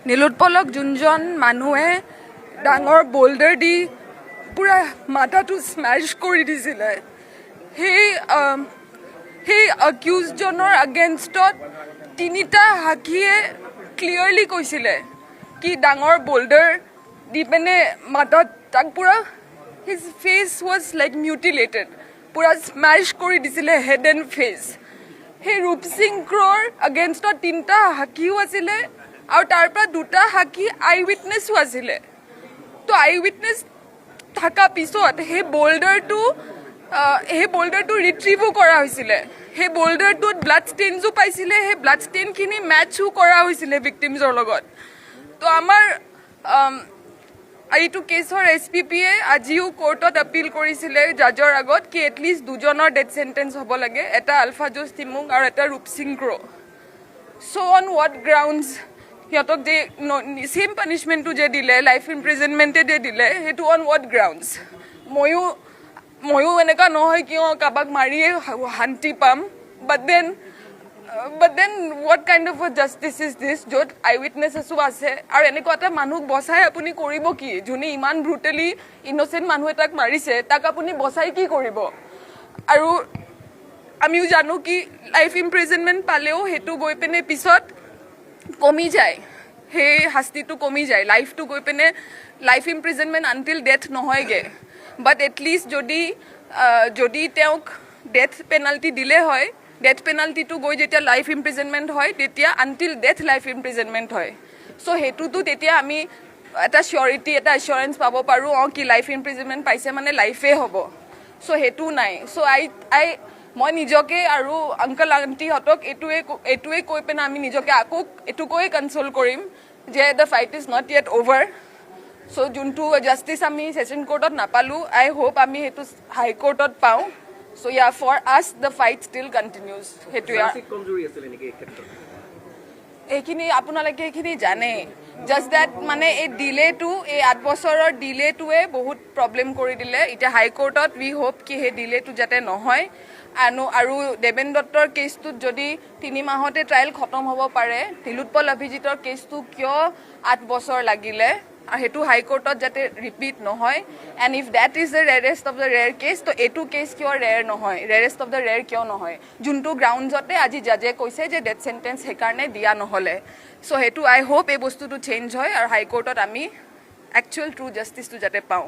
নীলোৎপলক যোনজন মানুহে ডাঙৰ বল্ডাৰ দি পূৰা মাথাটো স্মেছ কৰি দিছিলে, সেই একিউজজনৰ আগেইনষ্টত তিনিটা সাক্ষীয়ে ক্লিয়াৰলি কৈছিলে কি ডাঙৰ বল্ডাৰ দি পিনে মাথাত তাক পূৰা, his face was like mutilated, পূৰা স্মেছ কৰি দিছিলে হেড এণ্ড ফেচ। সেই ৰূপসিং ক্ৰ'ৰ আগেইনষ্টত তিনিটা সাক্ষীও আছিলে আৰু তাৰ পৰা দুটা সাক্ষী আই উইটনেছো আছিলে। তো আই উইটনেছ থকা পিছত সেই বল্ডাৰটো ৰিট্ৰিভো কৰা হৈছিলে। সেই বল্ডাৰটোত ব্লাড ষ্টেইনছো পাইছিলে। সেই ব্লাড ষ্টেইনখিনি মেটচো কৰা হৈছিলে ভিক্টিমছৰ লগত। তো আমাৰ এইটো কেছৰ এছপিপিয়ে আজিও কোৰ্টত আপিল কৰিছিলে জাজৰ আগত কি এটলিষ্ট দুজনৰ ডেথ চেণ্টেন্স হ'ব লাগে, এটা আলফা জোছ তিমুং আৰু এটা ৰূপসিং ক্ৰ'। চ' অন what grounds সিহঁতক যে ছেইম পানিছমেণ্টটো যে দিলে, লাইফ ইমপ্ৰিজনমেণ্টে যে দিলে, সেইটো অন what grounds? ময়ো এনেকুৱা নহয় কিয় কাৰোবাক মাৰিয়ে শান্তি পাম, but then what kind of a justice is this, য'ত আই উইটনেছেছো আছে আৰু এনেকুৱা এটা মানুহক বচাই আপুনি কৰিব কি? যোনে ইমান ব্ৰুটেলি ইন'চেণ্ট মানুহ এটাক মাৰিছে, তাক আপুনি বচাই কি কৰিব? আৰু আমিও জানো কি লাইফ ইমপ্ৰিজনমেণ্ট পালেও সেইটো গৈ পিনে পিছত কমি যায়, সেই শাস্তিটো কমি যায়। লাইফটো গৈ পিনে লাইফ ইমপ্ৰিজনমেণ্ট আনটিল ডেথ নহয়গৈ। বাট এটলিষ্ট যদি তেওঁক ডেথ পেনাল্টি দিলে হয়, ডেথ পেনাল্টিটো গৈ যেতিয়া লাইফ ইমপ্ৰিজনমেণ্ট হয়, তেতিয়া আনটিল ডেথ লাইফ ইমপ্ৰিজনমেণ্ট হয়। চ' সেইটোতো তেতিয়া আমি এটা চিয়ৰিটি, এটা এচিয়ৰেঞ্চ পাব পাৰোঁ, অঁ, কি লাইফ ইমপ্ৰিজনমেণ্ট পাইছে মানে লাইফেই হ'ব। চ' সেইটো নাই। চ' আই আই মই নিজকে আৰু আংকল আণ্টিহঁতক এইটোৱে কৈ পিনে আমি নিজকে আকৌ এইটো কৈয়ে কনচল কৰিম যে the fight is not yet over. So যোনটো জাষ্টিছ আমি ছেশ্যন কোৰ্টত নাপালোঁ, আই হোপ আমি সেইটো হাই কোৰ্টত পাওঁ। So yeah, for us the fight still continues. সেইটোৱে। জাষ্টিছ কমজোৰি আছিলে নেকি এই ক্ষেত্ৰত? এইখিনি আপোনালোকে এইখিনি জানে। জাষ্ট that মানে এই ডিলেটো, এই 8 বছৰৰ ডিলেটোৱে বহুত প্ৰব্লেম কৰি দিলে। এতিয়া হাইকোৰ্টত উই হোপ কি সেই ডিলেটো যাতে নহয়। আৰু দেৱেন দত্তৰ কেছটোত যদি 3 মাহতে ট্ৰায়েল খতম হ'ব পাৰে, নীলোৎপল অভিজিতৰ কেছটো কিয় 8 বছৰ লাগিলে? আৰু সেইটো হাইকোৰ্টত যাতে ৰিপিট নহয়। And if that is the rarest of the rare case, তো এইটো কেছ কিয় ৰেয়াৰ নহয়? ৰেয়াৰেষ্ট অফ the rare কিয় নহয়, যোনটো গ্ৰাউণ্ডছতে আজি জাজে কৈছে যে ডেথ চেণ্টেন্স সেইকাৰণে দিয়া নহ'লে? চ' সেইটো আই হোপ এই বস্তুটো চেঞ্জ হয় আৰু হাইকোৰ্টত আমি একচুৱেল ট্ৰু জাষ্টিছটো যাতে পাওঁ।